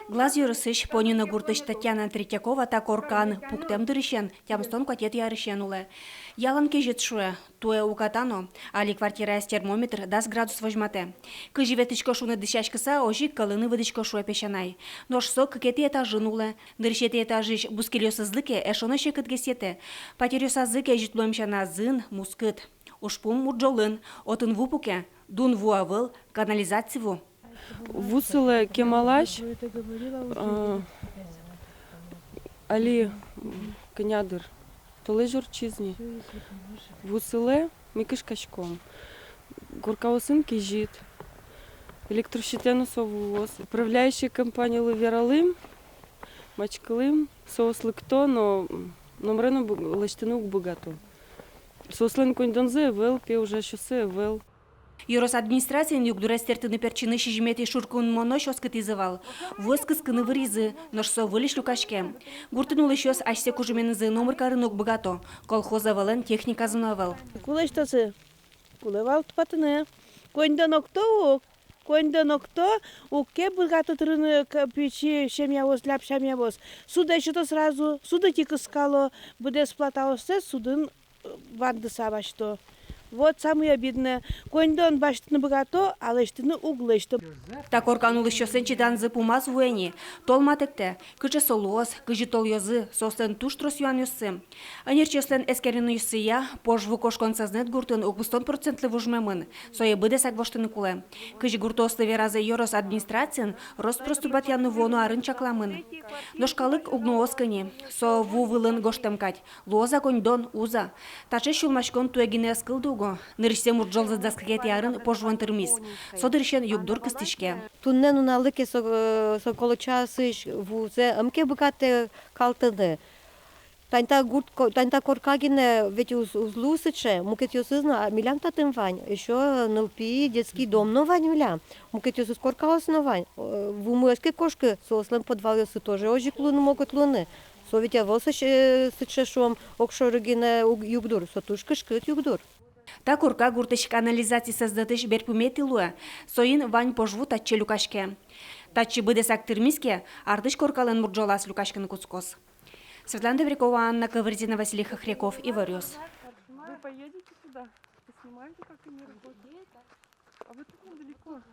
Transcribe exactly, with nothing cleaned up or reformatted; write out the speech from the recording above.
Глаз ёросысь Понино гуртысь Татьяна Третьякова та коркан пуктэм дырысен тямыстон куатетӥ арысен улэ. Ялан кезьыт, шуэ, туэ уката но, али квартираяз термометр дас градус возьматэ. Кызьы ветлӥсько шуны дӥсяськыса, озьы ик кӧлыны выдӥсько, шуэ песянай. Нош со кыкетӥ этажын улэ. Нырысетӥ этажысь бускельёсызлы ке, эшшо но секытгес йӧтэ. Патеръёсазы кезьыт луэм сяна, зын, мускыт. Ужпум мурӝолын, отын ву пуке, дун ву ӧвӧл, канализаци ву. Ву сылэ кемалась, а, али, м, кӧня дыр, толэзь ортчиз ни. Ву сылэ, ми кышкаськом. Коркаосын кезьыт. Электрощитэн но со вуоз. Управляющий компаниялы вералӥм, мачкылӥм, соос лыкто, но, м, номыре но бы-, лэсьтыны уг быгато. Соослэн коньдонзы ӧвӧл, пе, ужасьёссы ӧвӧл. Ёрос администрациын югдурез тыртыны-пертчыны сизьыметӥ шуркынмонозь оскытӥзы вал. Вуэз кыскыны выризы, нош со выльысь люкаське. Гуртын улӥсьёс асьсэ кужыменызы номыр карыны уг быгато. Колхоз ӧвӧлэн техниказы но ӧвӧл. Кулэ ышто сое, кулэ вал тупатыны. Коньдон окто ук, коньдон окто ук, ке быгато тырыны к-, пичи семьяос, ляб семьяос. Судэ сёто сразу, судэ ик кыскало, быдэс платаоссэ судын вандыса басьто. Вот самое обидное. Коньдон басьтыны быгато, а лэсьтыны уг лэсьто. Та коркан улӥсьёслэн чиданзы пумаз вуэ ни. Тол матэктэ, кыӵе со луоз, кызьы толъёзы, соослэн туж трос юанъёссы. Ӧнерчиослэн эскеронъёссыя, пож ву кошкон сӧзнэт гуртын укмыстон процентлы вужмемын. Сое быдэсак воштыны кулэ. Кызьы гуртоослы веразы ёрос администрациын, рос-прос тупатъяны вуоно арын чакламын. Нош калык уг но оско ни, со ву вылын гожтэм кадь. Луоз-а коньдон, уз-а? Таӵе сюлмаськон туэ гинэ ӧз кылды уго. Нырысьсэ мурӝолзы дас кыкетӥ арын пож вуэн тырмиз. Со дырысен югдур кыстӥське. Туннэ нуналлы ке со, э, со колодчаосысь вузэ ӧм ке быгатэ калтыны. Тань та гурт ко-, тань та корка гинэ ведь уз, уз луы сыӵе, мукетъёсыз но, а милям татын вань, ещё нылпи, детский дом но вань милям, мукетъёсыз коркаос но вань. Э, вумы ӧз ке кошкы, соослэн подвалъёссы тоже озьы ик луыны могут луыны. Со ведь ӧвӧл сыӵе, сыӵе, шуом, огшоры гинэ уг-, югдур, со туж кышкыт югдур. Та корка гуртысь канализаци сӧзнэтысь берпуметӥ луэ, соин вань пож ву татчы люкаське. Татчы быдэсак тырмиз ке, артысь коркалэн мурӝолаз люкаськыны кутскоз. Светлана Добрякова, Анна Ковырзина, Василий Хохряков, «Иворъёс». Вы поедете туда, поснимаете, как они работают? А вы тут недалеко.